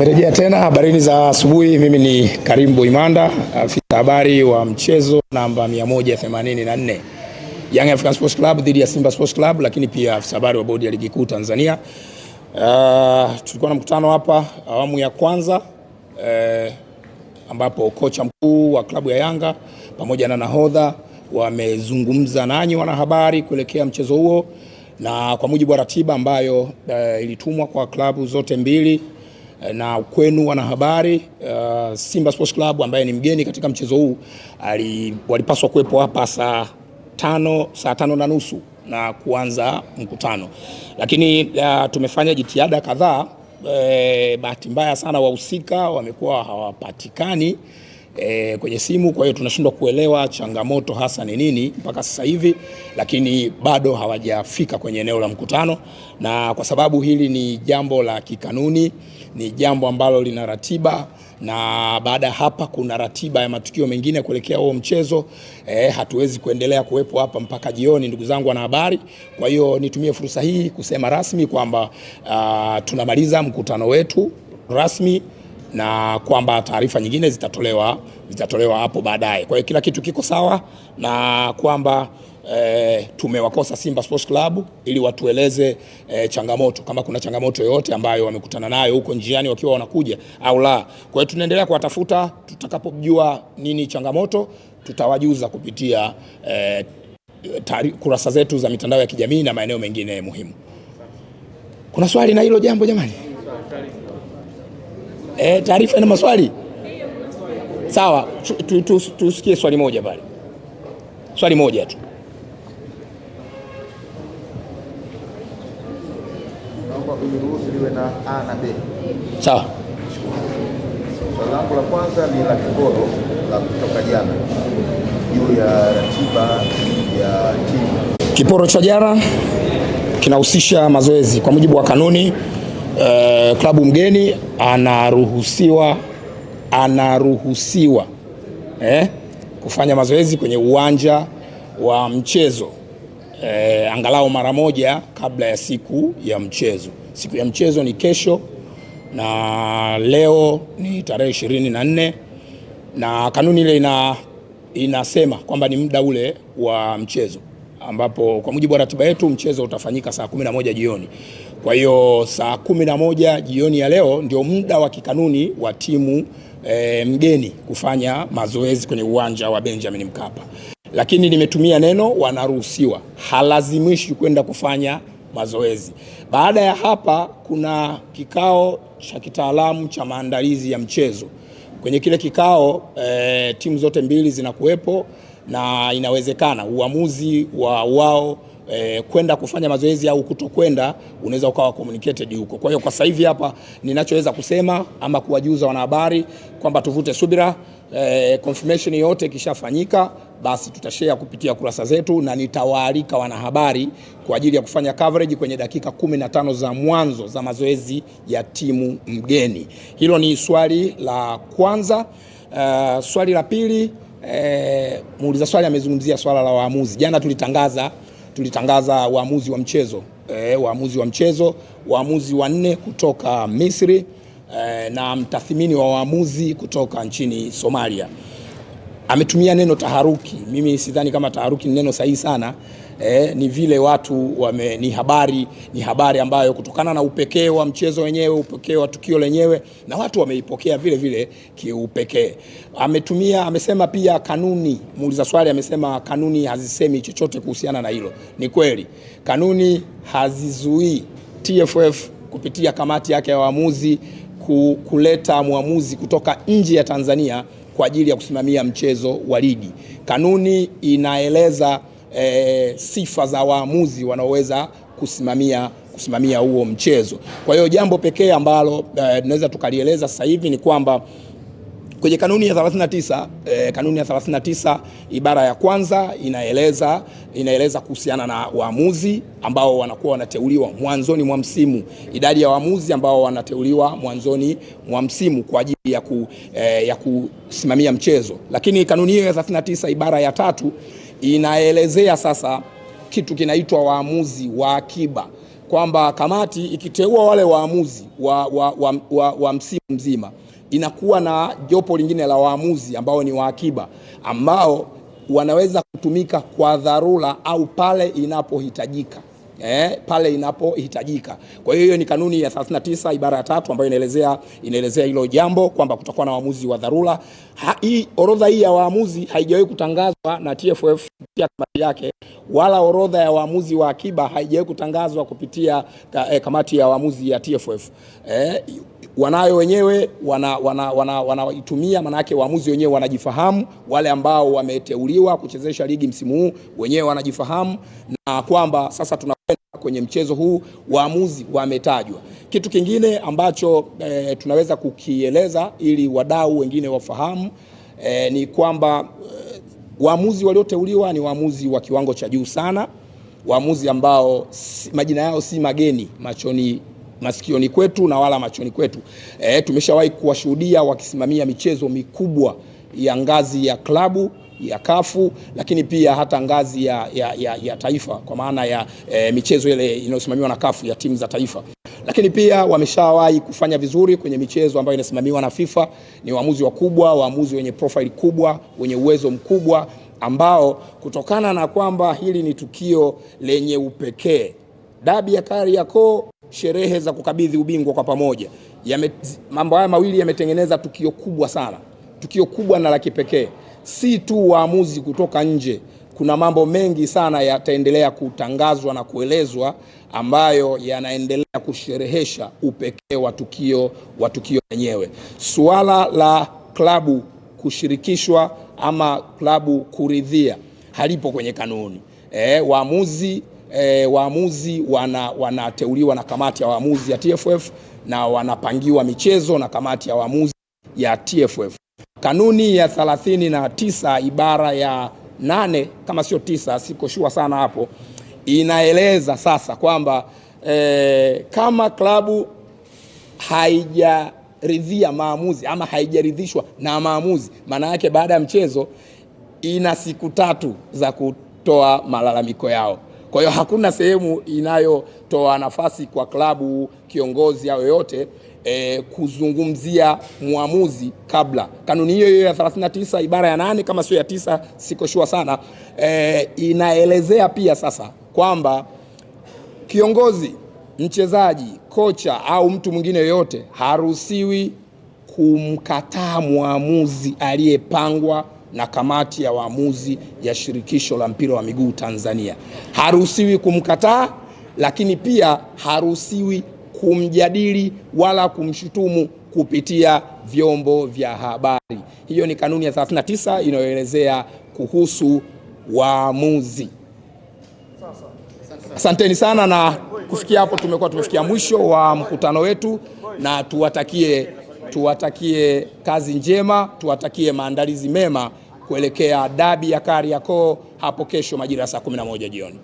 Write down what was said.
Tumerejea tena habarini za asubuhi. Mimi ni Karim Boimanda, afisa habari wa mchezo namba 184 Young African Sports Club dhidi ya Simba Sports Club, lakini pia afisa habari wa bodi ya ligi kuu Tanzania. Tulikuwa na mkutano hapa awamu ya kwanza ambapo kocha mkuu wa klabu ya Yanga pamoja na nahodha wamezungumza nanyi wanahabari kuelekea mchezo huo, na kwa mujibu wa ratiba ambayo ilitumwa kwa klabu zote mbili na kwenu wanahabari, Simba Sports Club ambaye ni mgeni katika mchezo huu walipaswa kuwepo hapa saa 5:30 na kuanza mkutano, lakini tumefanya jitihada kadhaa. Bahati mbaya sana wahusika wamekuwa hawapatikani kwenye simu, kwa hiyo tunashindwa kuelewa changamoto hasa ni nini mpaka sasa hivi, lakini bado hawajafika kwenye eneo la mkutano, na kwa sababu hili ni jambo la kikanuni, ni jambo ambalo lina ratiba, na baada ya hapa kuna ratiba ya matukio mengine kuelekea huo mchezo. Hatuwezi kuendelea kuwepo hapa mpaka jioni, ndugu zangu wanahabari. Kwa hiyo nitumie fursa hii kusema rasmi kwamba tunamaliza mkutano wetu rasmi na kwamba taarifa nyingine zitatolewa hapo baadaye. Kwa hiyo kila kitu kiko sawa na kwamba tumewakosa Simba Sports Club ili watueleze changamoto kama kuna changamoto yoyote ambayo wamekutana nayo huko njiani wakiwa wanakuja au la. Kwa hiyo tunaendelea kuwatafuta, tutakapojua nini changamoto tutawajuza kupitia kurasa zetu za mitandao ya kijamii na maeneo mengine muhimu. Kuna swali na hilo jambo jamani? Taarifa ina maswali? Sawa, tusikie swali moja pale. Swali moja tu. Naomba uniruhusu niwe na A na B. Sawa. Swali langu la kwanza ni la kikoro la kutoka jana juu ya ratiba ya timu. Kiporo cha jana kinahusisha mazoezi. Kwa mujibu wa kanuni, klabu mgeni anaruhusiwa kufanya mazoezi kwenye uwanja wa mchezo angalau mara moja kabla ya siku ya mchezo. Siku ya mchezo ni kesho na leo ni tarehe 24, na kanuni ile inasema kwamba ni muda ule wa mchezo, ambapo kwa mujibu wa ratiba yetu mchezo utafanyika saa 11 jioni. Kwa hiyo saa 11 jioni ya leo ndio muda wa kikanuni wa timu mgeni kufanya mazoezi kwenye uwanja wa Benjamin Mkapa. Lakini nimetumia neno wanaruhusiwa, halazimishi kwenda kufanya mazoezi. Baada ya hapa kuna kikao cha kitaalamu cha maandalizi ya mchezo. Kwenye kile kikao timu zote mbili zinakuwepo na inawezekana uamuzi wa wao kwenda kufanya mazoezi au kutokwenda unaweza ukawa communicated huko. Kwa hiyo kwa sasa hivi hapa ninachoweza kusema ama kuwajuza wanahabari kwamba tuvute subira, confirmation yote ikishafanyika basi tutashare kupitia kurasa zetu, na nitawaalika wanahabari kwa ajili ya kufanya coverage kwenye dakika 15 za mwanzo za mazoezi ya timu mgeni. Hilo ni swali la kwanza. Swali la pili, muuliza swali amezungumzia swala la waamuzi. Jana tulitangaza waamuzi wa mchezo, waamuzi wa mchezo, waamuzi 4 kutoka Misri na mtathimini wa waamuzi kutoka nchini Somalia. Ametumia neno taharuki. Mimi sidhani kama taharuki ni neno sahihi sana. Ni vile watu wame, ni habari ambayo kutokana na upekee wa mchezo wenyewe, upekee wa tukio lenyewe, na watu wameipokea vile vile kiupekee. Amesema pia kanuni, muuliza swali amesema kanuni hazisemi chochote kuhusiana na hilo. Ni kweli, kanuni hazizuii TFF kupitia kamati yake ya waamuzi kuleta muamuzi kutoka nje ya Tanzania kwa ajili ya kusimamia mchezo wa ligi. Kanuni inaeleza sifa za waamuzi wanaoweza kusimamia huo mchezo. Kwa hiyo jambo pekee ambalo tunaweza tukalieleza sasa hivi ni kwamba kwenye kanuni ya 39, kanuni ya 39 ibara ya kwanza inaeleza kuhusiana na waamuzi ambao wanakuwa wanateuliwa mwanzoni mwa msimu, idadi ya waamuzi ambao wanateuliwa mwanzoni mwa msimu kwa ajili ya kusimamia mchezo. Lakini kanuni hiyo ya 39 ibara ya 3 inaelezea sasa kitu kinaitwa waamuzi wa akiba. kwamba kamati ikiteua wale waamuzi wa msimu mzima inakuwa na jopo lingine la waamuzi ambao ni wa akiba ambao wanaweza kutumika kwa dharura au pale inapohitajika. Pale inapohitajika. Kwa hiyo hiyo ni kanuni ya 39 ibara ya 3 ambayo inaelezea hilo jambo kwamba kutakuwa na waamuzi wa dharura. Hii orodha hii ya waamuzi haijawahi kutangazwa na TFF kupitia kamati yake, wala orodha ya waamuzi wa akiba haijawahi kutangazwa kupitia kamati ya waamuzi ya TFF. Wanayo wenyewe, wanaitumia, maana yake waamuzi wenyewe wanajifahamu, wale ambao wameteuliwa kuchezesha ligi msimu huu wenyewe wanajifahamu, na kwamba sasa tunakwenda kwenye mchezo huu waamuzi wametajwa. Kitu kingine ambacho tunaweza kukieleza ili wadau wengine wafahamu ni kwamba waamuzi walioteuliwa ni waamuzi wa kiwango cha juu sana, waamuzi ambao majina yao si mageni machoni, masikioni kwetu na wala machoni kwetu. Tumeshawahi kuwashuhudia wakisimamia michezo mikubwa ya ngazi ya klabu ya kafu, lakini pia hata ngazi ya taifa, kwa maana ya michezo ile inayosimamiwa na kafu ya timu za taifa. Lakini pia wameshawahi kufanya vizuri kwenye michezo ambayo inasimamiwa na FIFA. Ni waamuzi wakubwa, waamuzi wenye profile kubwa, wenye uwezo mkubwa, ambao kutokana na kwamba hili ni tukio lenye upekee, dabi ya Kariakoo, sherehe za kukabidhi ubingwa kwa pamoja, mambo haya mawili yametengeneza tukio kubwa sana, tukio kubwa na la kipekee. Si tu waamuzi kutoka nje, kuna mambo mengi sana yataendelea kutangazwa na kuelezwa ambayo yanaendelea kusherehesha upekee wa tukio lenyewe. Suala la klabu kushirikishwa ama klabu kuridhia halipo kwenye kanuni. Waamuzi wanateuliwa na kamati ya waamuzi ya TFF na wanapangiwa michezo na kamati ya waamuzi ya TFF. Kanuni ya 39 ibara ya 8 kama sio 9, siko sure sana hapo, inaeleza sasa kwamba kama klabu haijaridhia maamuzi ama haijaridhishwa na maamuzi, maana yake baada ya mchezo ina siku 3 za kutoa malalamiko yao. Kwa hiyo hakuna sehemu inayotoa nafasi kwa klabu, kiongozi au yoyote kuzungumzia muamuzi kabla. Kanuni hiyo hiyo ya 39 ibara ya 8 kama sio ya 9, siko sure sana, inaelezea pia sasa kwamba kiongozi, mchezaji, kocha au mtu mwingine yoyote haruhusiwi kumkataa muamuzi aliyepangwa na kamati ya waamuzi ya shirikisho la mpira wa miguu Tanzania. Haruhusiwi kumkataa, lakini pia haruhusiwi kumjadili wala kumshutumu kupitia vyombo vya habari. Hiyo ni kanuni ya 39 inayoelezea kuhusu waamuzi. Asanteni sana, na kufikia hapo tumekuwa tumefikia mwisho wa mkutano wetu, na tuwatakie kazi njema, tuwatakie maandalizi mema kuelekea dabi ya Kariakoo hapo kesho majira ya saa 11 jioni.